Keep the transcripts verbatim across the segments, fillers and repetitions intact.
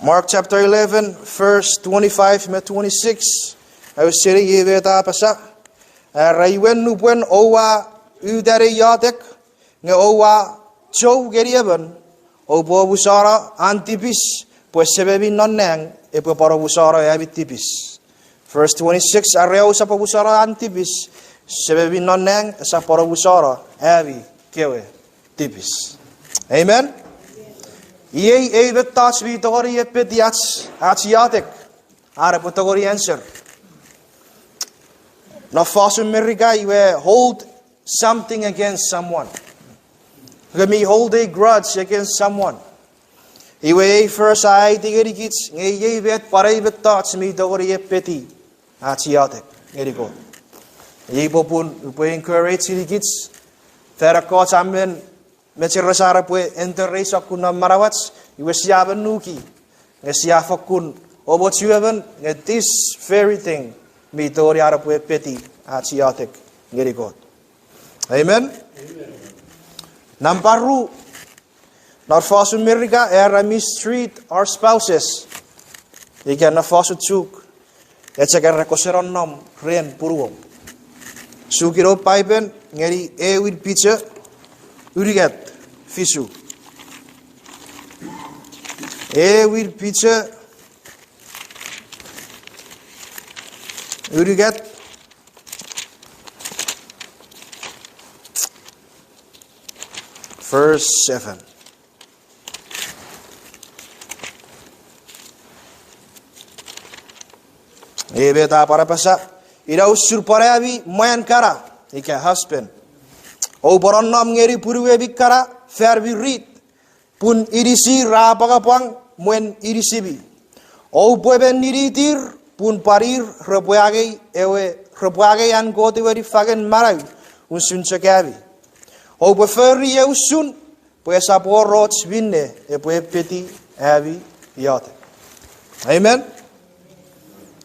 Mark chapter eleven, verse twenty-five me twenty-six. Ausening iei met a apasa. Era, iwe nupwen oua uta ne iotek, nge oua chou ngeni emon, oupwe omusano an tipis, pwe Sememi non nang epwe pwan omusano ami tipis. Verse twenty-six, are ousap omusano an tipis, Sememi non nang esap pwan omusano ami kewe tipis. Amen? Iei ei mettoch mi tongeni epeti ach, ach iotek, are epwe tongeni answer. Non fosun Merika iwe hold something against someone. Nge mi hold a grudge against someone. Iwe ei verse a aiti ngenikich, nge iei met pwan ei mettoch mi tongeni epeti ach iotek ngeni Kot. Iei popun upwe encourage ngenikich, fan ekkoch a men mecheres ar epwe enter ei sokkun non manauach, iwe sia men nuki, nge sia fokkun omochu emon, nge this very thing mi tongeni ar epwe epeti ach iotek ngeni Kot. Amen? Nampa ru, non fosun Merika era mistreat our spouses. Ika non fosun Chuuk, echok era kose nonnom ren punuom. Sukino Paipen ngeni Ewin Piter unungat fisu. Ewin Piter unungat, verse seven. Ei met a pwan apasa, ina usun pwan ami mwan kana, ika husband, oupwe nonnom ngeni punuemi kana fan mirit, pun inisir a apwangapwang mwen inisimi. Oupwe men ninitir, pun pwan ir repwe angei ewe, repwe angei an Kot ewe niffangen manau usun chok ami. Oupwe fori ei usun, pwe esap wor och minne epwe epeti ami iotek. Amen?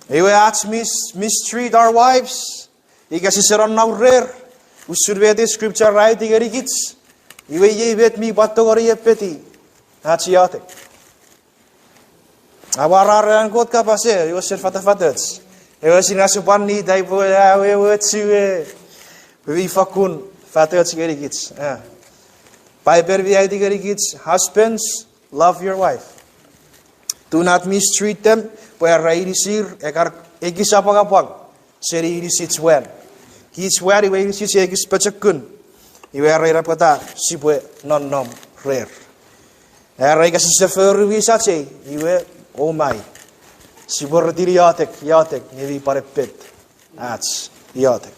Iwe ach mis-, mistreat our wives, ika sise nonnom rer usun met ei scripture a aiti ngenikich, iwe iei met mi pwan tongeni epeti ach iotek. Amwarar an Kot kapas, e, iwe sen fatafatoch. Ewe sinasepwan nit aipwe awewe chiwe, pwe mi fakkun fatoch ngenikich. Paipen mi aiti ngenikich, husbands, love your wife. Do not mistreat them, pwe era inisir, ekar ekis apwangapwang seni inisich mwan. Kich mwan iwe inisich ekis pochokun, iwe era ina pwata sipwe nonnom rer. Era ika sise fori wisach ei, iwe, oh my. Sipwe retini iotek, iotek, nge mi pwan epet ach iotek.